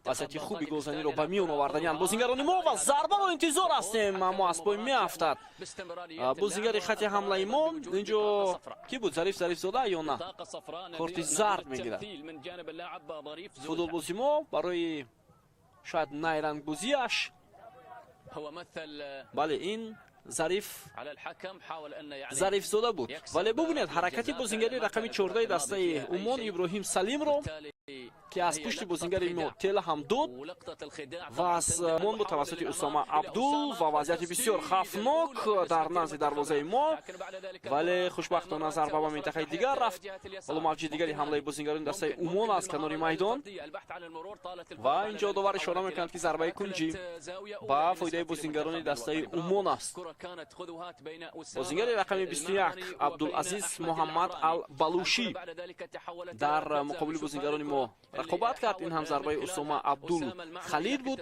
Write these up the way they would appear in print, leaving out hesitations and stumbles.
Вазъияти хуби голзаниро ба миён оварданиянд бозингарони мо ва зарбаро интизор ҳастем, аммо аз пой меафтад бозингари хати ҳамлаи мо. Инҷо кӣ буд? Зариф Зарифзода ё на? Корти зард мегирад футболбози мо барои шояд найрангбозиаш. Бале, ин Зариф Зарифзода буд. Вале бубинед ҳаракати бозингари рақами 14 дастаи Умон Иброҳим Салимро, ки аз пушти бозингари мо тела ҳам дод ва аз Умон буд тавассути Усома Абдул ва вазъияти бисёр хавфнок дар назди дарвозаи мо, вале хушбахтона зарба ба минтақаи дигар рафт. Ҳоло мавҷи дигари ҳамлаи бозингарони дастаи Умон аз канори майдон ва инҷо довар ишора мекунад, ки зарбаи кунҷӣ ба фоидаи бозингарони дастаи Умон аст. Бозингари рақами 21 Абдулазиз Муҳаммад Ал-Балушӣ дар муқобили бозингарони мо рақобат кард. Ин ҳам зарбаи Усома Абдул Халид буд,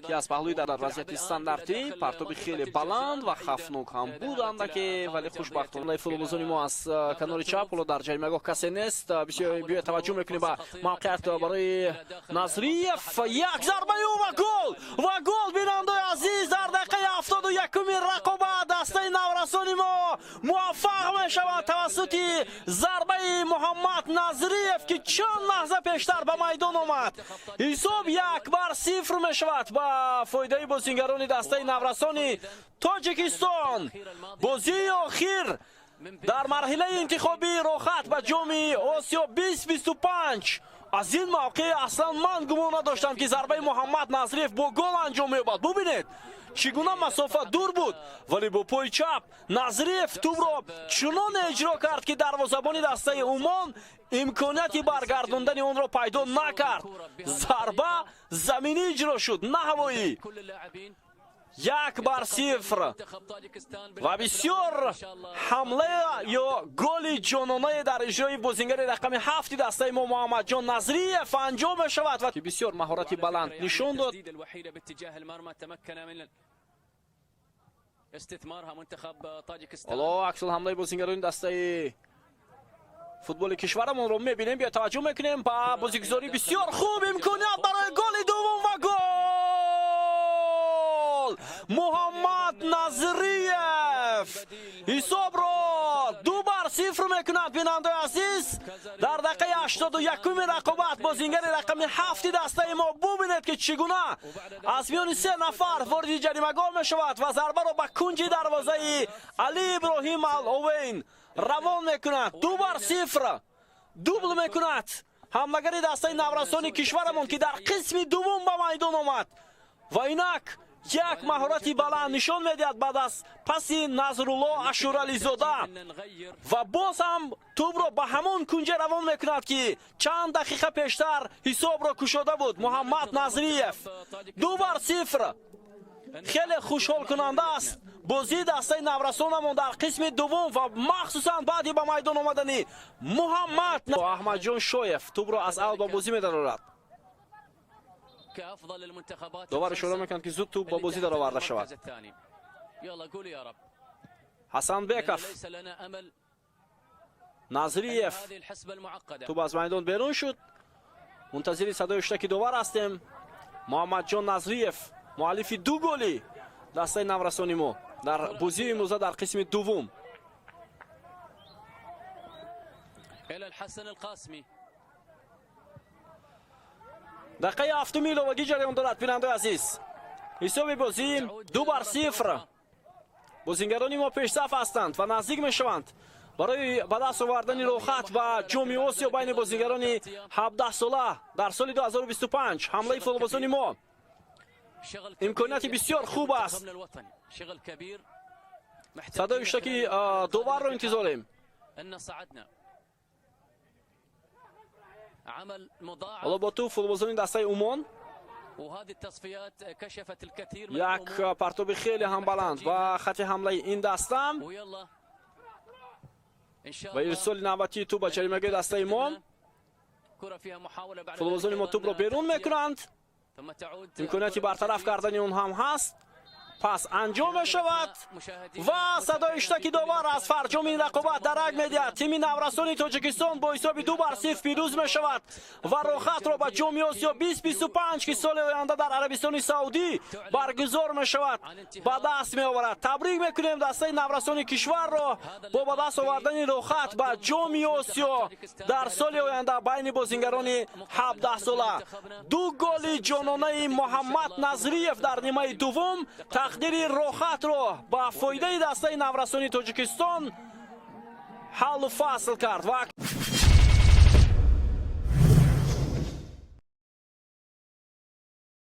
ки аз паҳлӯи дар вазъияти стандартӣ партоби хеле баланд ва хавфнок ҳам буд андаке, вале хушбахтона футболбозони мо аз канори чап. Ҳоло дар ҷаримагоҳ касе нест. Бисёр биё таваҷҷӯҳ мекунем ба мавқеият барои Назриев. Як зарбаи ӯ ва гол! Ва гол, бинандаи азиз, дар дақиқаи 71-уми рақобат дастаи наврасони мо муваффақ мешавад тавассути зарбаи Муҳаммад Назриев, ки чанд лаҳза пештар ба майдон омад. Ҳисоб 1-0 мешавад ба фоидаи бозингарони дастаи наврасони Тоҷикистон. Бозии охир дар марҳилаи интихобии роҳат ба ҷоми Осиё 2025. Аз ин мавқеъ аслан ман гумон надоштам, ки зарбаи Муҳаммад Назриев бо гол анҷом меёбад. Бубинед, чӣ гуна масофа дур буд, вале бо пои чап Назриев тӯбро чунон иҷро кард, ки дарвозабони дастаи Умон имконияти баргардондани онро пайдо накард. Зарба заминӣ иҷро шуд, на ҳавоӣ. 1-0 ва бисёр ҳамла ё голи ҷононае дар иҷрои бозингари рақами 7 дастаи мо Муҳаммадҷон Назриев анҷом мешавад ва ки бисёр маҳорати баланд нишон дод. Ҳоло аксулҳамлаи бозингарони дастаи футболи кишварамонро мебинем. Биё таваҷҷӯҳ мекунем ба бозигузории бисёр хуб, имконият барои голи дуввум ва гол! Муҳаммад Назриев ҳисобро 2-0 мекунад. Бинандаи азиз, дар дақиқаи 81-уми рақобат бозингари рақами 7 дастаи мо, бубинед, ки чӣ гуна аз миёни 3 нафар вориди ҷаримагоҳ мешавад ва зарбаро ба кунҷи дарвозаи Али Иброҳим Ал-Овейн равон мекунад. 2-0 дубл мекунад ҳамлагари дастаи наврасони кишварамон, ки дар қисми дуввум ба майдон омад ва инак як маҳорати баланд нишон медиҳад баъд аз паси Назрулло Ашурализода ва боз ҳам тӯбро ба ҳамон кунҷа равон мекунад, ки чанд дақиқа пештар ҳисобро кушода буд Муҳаммад Назриев. 2-0. Хеле хушҳолкунанда аст бозии дастаи наврасонамон дар қисми дуввум ва махсусан баъди ба майдон омадани Муҳаммад. Аҳмадҷон Шоев тӯбро аз аввал ба бозӣ медарорад. Довар ишора мекунад, ки зуд тӯб ба бозӣ дароварда шавад. Ҳасанбеков, Назриев, тӯб аз майдон берун шуд. Мунтазири садои ҳуштаки довар ҳастем. Муҳаммадҷон Назриев, муаллифи 2 голи дастаи наврасони мо дар бозии имрӯза дар қисми дуввум. Дақиқаи 7-уми иловагӣ ҷараён дорад, бинандаи азиз. Ҳисоби бозӣ 2-0. Бозингарони мо пешсаф ҳастанд ва наздик мешаванд барои ба даст овардани роҳат ба ҷоми Осиё байни бозингарони 17-сола дар соли 2025. Ҳамлаи футболбозони мо имконияти бисёр хуб аст. Садои ҳуштаки доварро интизорем. Ҳоло бо тӯб футболбозони дастаи Умон. Як партоби хеле ҳам баланд ба хати ҳамлаи ин даста ва ирсоли навбатии тӯб ба ҷаримагоҳи дастаи мо. Футболбозони мо тӯбро берун мекунанд. Имконияти бартараф кардани он ҳам ҳаст. Пас анҷом мешавад ва садои иштаки довар аз фарҷоми ин рақобат дарак медиҳад. Тими наврасони Тоҷикистон бо ҳисоби 2-0 пирӯз мешавад ва роҳхатро ба Ҷоми Осиё 2025, ки соли оянда дар Арабистони Саудӣ баргузор мешавад, ба даст меоварад. Табрик мекунем дастаи наврасони кишварро бо ба даст овардани роҳхат ба Ҷоми Осиё дар соли оянда байни бозингарони 17сола. Ду голи ҷононаи Муҳаммад Назриев дар нимаи дуввум тақдири роҳхатро ба фоидаи дастаи наврасони Тоҷикистон ҳаллу фасл кард ва